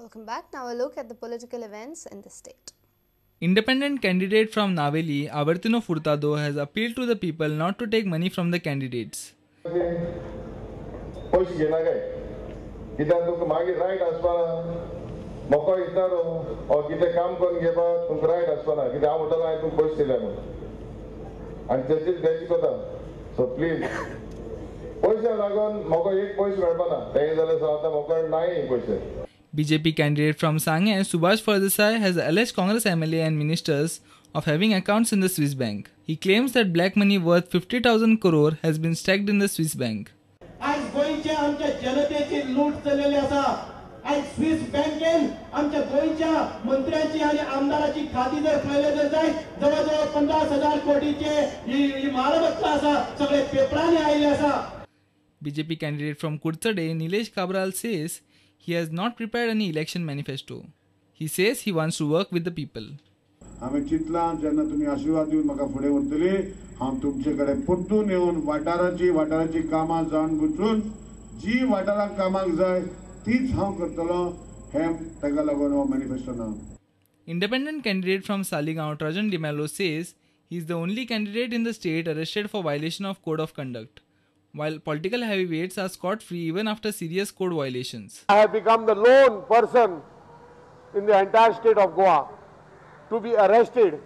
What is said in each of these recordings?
Welcome back. Now a look at the political events in the state. Independent candidate from Naveli, Avertino Furtado, has appealed to the people not to take money from the candidates. पयशे घेयनाकाय कित्याक तुमकां मागीर right आसपाना म्हाका दिता न्हू or कितें काम करून घेवपाक तुमकां रायट आसपाना कित्याक हांव म्हणटलो हांवें तुमकां पयशे दिले म्हणून आनी तेची तेची कोता. सो प्लीज पयशे लागून म्हाका एक पयशे मेळपाना तें जाल्यार आतां म्हाका नाय पयशे. BJP candidate from Sange, Subhash Phaldesai, has alleged Congress MLA and ministers of having accounts in the Swiss bank. He claims that black money worth 50,000 crore has been stacked in the Swiss bank. आयज गोंयच्या आमच्या जनतेची लूट चल्लेली आसा. आयज Swiss बँकेन आमच्या गोंयच्या मंत्र्यांची आनी आमदाराची खाती जर पळयले जर जायत जवळ जवळ 50,000 कोटीचे ही मालमत्ता आसा, सगळे पेपरांनी आयिल्ले आसा. BJP candidate from Kurchade, Nilesh Cabral, says he has not prepared any election manifesto. He says he wants to work with the people. हांवें चिंतलां जेन्ना तुमी आशिर्वाद दिवन म्हाका फुडें व्हरतली हांव तुमचे कडेन परतून येवन वाठाराची कामां जाण बुजून जी वाठाराक कामाक जाय तीच हांव करतलो हें ताका लागून हो मॅनिफेस्टो ना. Independent candidate from Saligao, Trajan D'Mello, says he is the only candidate in the state arrested for violation of code of conduct, while political heavyweights are scot-free even after serious code violations. I have become the lone person in the entire state of Goa to be arrested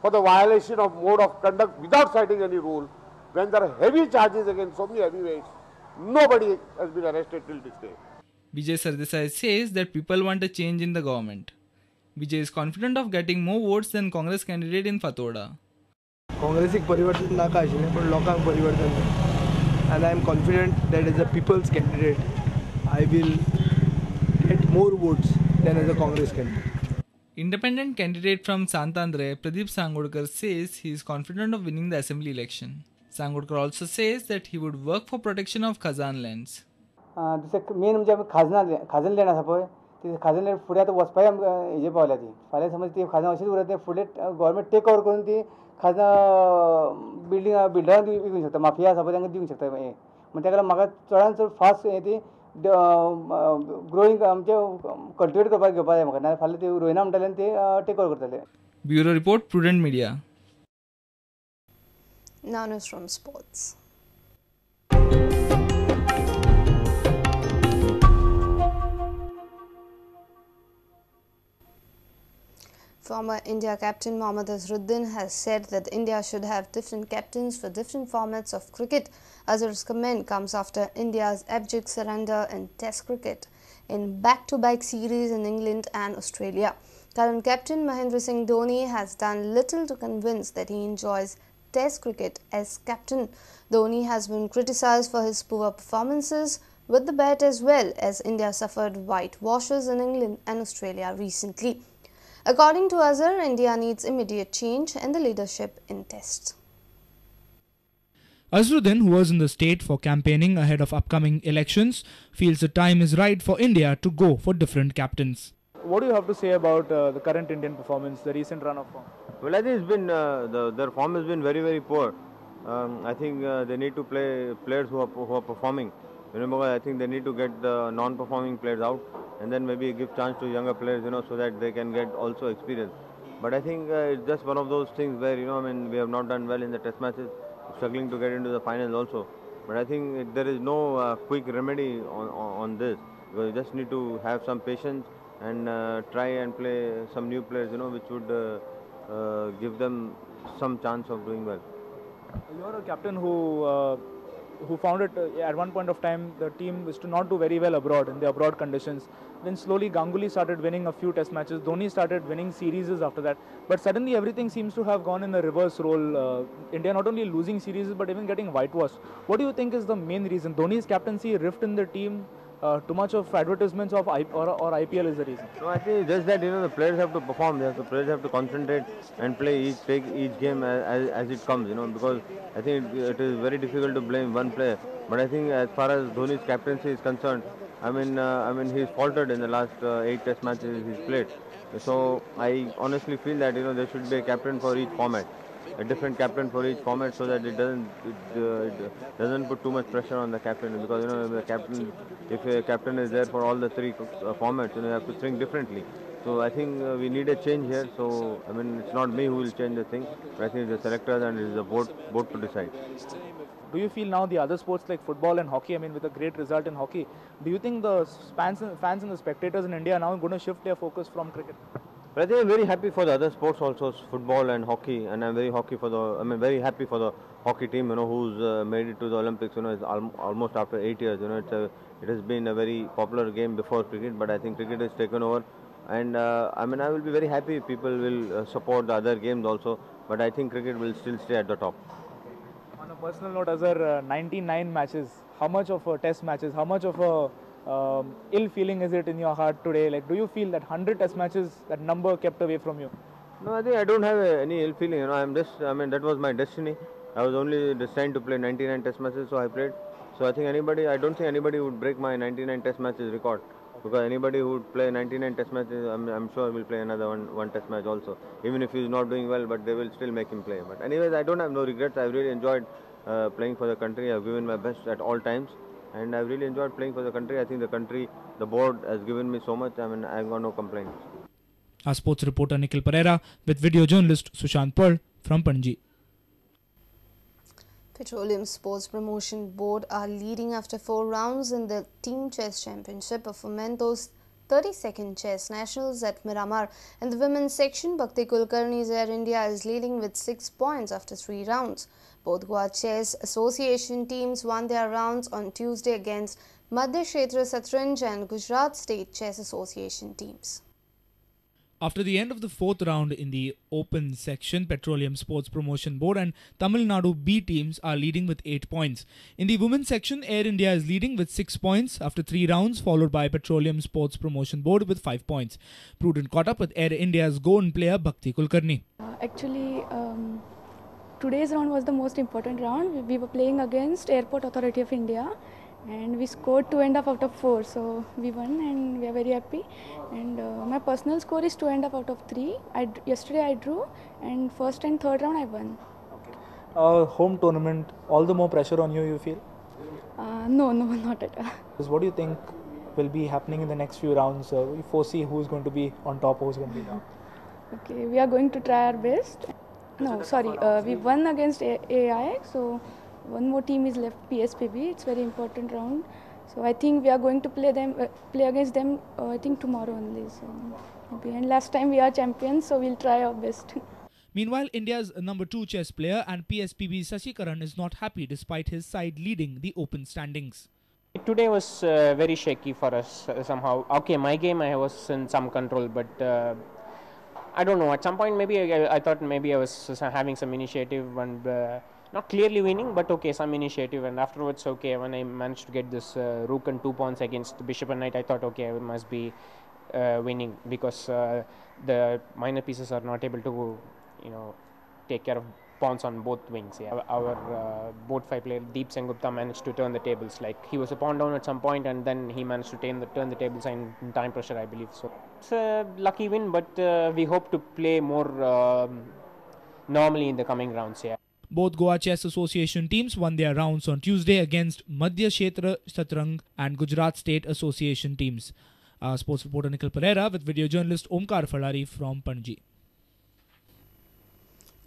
for the violation of mode of conduct without citing any rule. When there are heavy charges against so many heavyweights, nobody has been arrested till this day. Vijay Sardesai says that people want a change in the government. Vijay is confident of getting more votes than Congress candidate in Fatorda. काँग्रेसीक परिवर्तन नाका आशिल्लें पण लोकांक परिवर्तन जाय. And I am confident that as a people's candidate I will get more votes than as a Congress candidate. Independent candidate from Santandre, Pradeep Sangodkar, says he is confident of winning the assembly election. Sangodkar also says that he would work for protection of Khazan lands. दुसरें main म्हणजे आमी खाजन land आसा पळय ती खाजन land फुडें आतां वचपाक आमकां हेजे पावल्या ती फाल्यां समज ती खाजन अशीच उरत ती फुडें गव्हर्मेंट टेक ओवर करून ती खाजन बिल्डिंग बिल्डरांक विकूंक शकता, माफिया आसा पळय तांकां दिवंक शकता हें. म्हण ताका लागून म्हाका चडान चड फास्ट हें ती ग्रोईंग आमचें कल्टिवेट करपाक घेवपाक जाय म्हाका, नाजाल्यार फाल्यां ती रोयना म्हणटले आनी ते टेक ओवर करतले. Bureau report, Prudent Media. Now news from sports. Former India captain Mohammad Azharuddin has said that India should have different captains for different formats of cricket. Azhar's comment comes after India's abject surrender in Test cricket in back-to-back series in England and Australia. Current captain Mahendra Singh Dhoni has done little to convince that he enjoys Test cricket as captain. Dhoni has been criticised for his poor performances with the bat as well as India suffered whitewashes in England and Australia recently. According to Azhar, India needs immediate change in the leadership in Tests. Azharuddin, who was in the state for campaigning ahead of upcoming elections, feels the time is right for India to go for different captains. What do you have to say about the current Indian performance, the recent run of form? Well, I think it's been their form has been very, very poor. I think they need to play players who are performing. You know, because I think they need to get the non-performing players out and then maybe give chance to younger players, you know, so that they can get also experience. But I think it's just one of those things where, you know, I mean, we have not done well in the test matches, struggling to get into the finals also. But I think there is no quick remedy on this. We just need to have some patience and try and play some new players, you know, which would give them some chance of doing well. You're a captain who found it at one point of time the team was to not do very well abroad in the abroad conditions. Then slowly Ganguly started winning a few test matches. Dhoni started winning series after that. But suddenly everything seems to have gone in the reverse role. India not only losing series but even getting whitewashed. What do you think is the main reason? Dhoni's captaincy, rift in the team, too much of advertisements of or IPL is the reason? No, I think just that, you know, the players have to perform. The players have to concentrate and play take each game as it comes, you know, because I think it is very difficult to blame one player. But I think as far as Dhoni's captaincy is concerned, I mean he's faltered in the last 8 test matches he's played. So I honestly feel that, you know, there should be a captain for each format. a different captain for each format, so that it doesn't put too much pressure on the captain, because you know the captain, if a captain is there for all the three formats, you know, you have to think differently. So I think we need a change here. So I mean, it's not me who will change the thing, but I think it's the selectors and it's the board to decide. Do you feel now the other sports like football and hockey, I mean, with a great result in hockey, do you think the fans and the spectators in India are now going to shift their focus from cricket? But I think I'm very happy for the other sports also, football and hockey, and I'm very happy for the hockey team, you know, who's made it to the Olympics. You know, it's almost after 8 years. You know, it has been a very popular game before cricket, but I think cricket has taken over. And I mean, I will be very happy if people will support the other games also, but I think cricket will still stay at the top. On a personal note, Azhar, 99 matches, how much of a test matches, how much of a ill feeling is it in your heart today? Like, do you feel that 100 test matches, that number kept away from you? No, I think I don't have any ill feeling. You know, I mean, that was my destiny. I was only destined to play 99 test matches, so I played. So I think I don't think anybody would break my 99 test matches record. Because anybody who would play 99 test matches, I'm sure will play another one test match also. Even if he's not doing well, but they will still make him play. But anyways, I don't have no regrets. I've really enjoyed playing for the country. I've given my best at all times. And I've really enjoyed playing for the country. I think the board has given me so much. I mean, I've got no complaints. Our sports reporter Nikhil Pereira with video journalist Sushant Pearl from Panji. Petroleum Sports Promotion Board are leading after 4 rounds in the Team Chess Championship of Fomento's 32nd Chess Nationals at Miramar. In the women's section, Bhakti Kulkarni's Air India is leading with 6 points after 3 rounds. Both Goa Chess Association teams won their rounds on Tuesday against Madhya Kshetra Satranj and Gujarat State Chess Association teams. After the end of the 4th round in the open section, Petroleum Sports Promotion Board and Tamil Nadu B teams are leading with 8 points. In the women's section, Air India is leading with 6 points after 3 rounds, followed by Petroleum Sports Promotion Board with 5 points. Prudent caught up with Air India's Goan player Bhakti Kulkarni. Actually, today's round was the most important round. We were playing against Airport Authority of India, and we scored 2.5 out of 4, so we won and we are very happy. And my personal score is 2.5 out of 3. Yesterday I drew, and first and third round I won. Okay. Home tournament, all the more pressure on you, you feel? No, not at all. What do you think will be happening in the next few rounds? You foresee who's going to be on top, who's going to be down? Okay, we are going to try our best. No, sorry, we won against AI, so one more team is left, PSPB. It's very important round, so I think we are going to play against them. I think tomorrow only. So, maybe. And last time we are champions, so we'll try our best. Meanwhile, India's number 2 chess player and PSPB Sashikaran is not happy despite his side leading the open standings. Today was very shaky for us somehow. Okay, my game I was in some control, but I don't know. At some point, maybe I thought maybe I was having some initiative and. Not clearly winning, but okay, some initiative. And afterwards, okay, when I managed to get this rook and 2 pawns against bishop and knight, I thought, okay, I must be winning, because the minor pieces are not able to, you know, take care of pawns on both wings. Yeah. Our board 5 player Deep Sengupta managed to turn the tables. Like, he was a pawn down at some point, and then he managed to turn the tables in time pressure, I believe. So it's a lucky win, but we hope to play more normally in the coming rounds. Yeah. Both Goa Chess Association teams won their rounds on Tuesday against Madhya Kshetra Satrang and Gujarat State Association teams. Sports reporter Nikhil Pereira with video journalist Omkar Falari from Panji.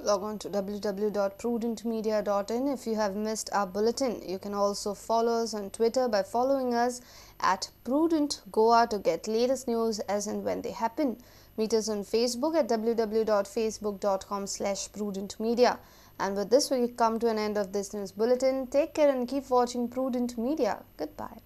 Log on to www.prudentmedia.in if you have missed our bulletin. You can also follow us on Twitter by following us at Prudent Goa to get latest news as and when they happen. Meet us on Facebook at www.facebook.com/prudentmedia. And with this, we come to an end of this news bulletin. Take care and keep watching Prudent Media. Goodbye.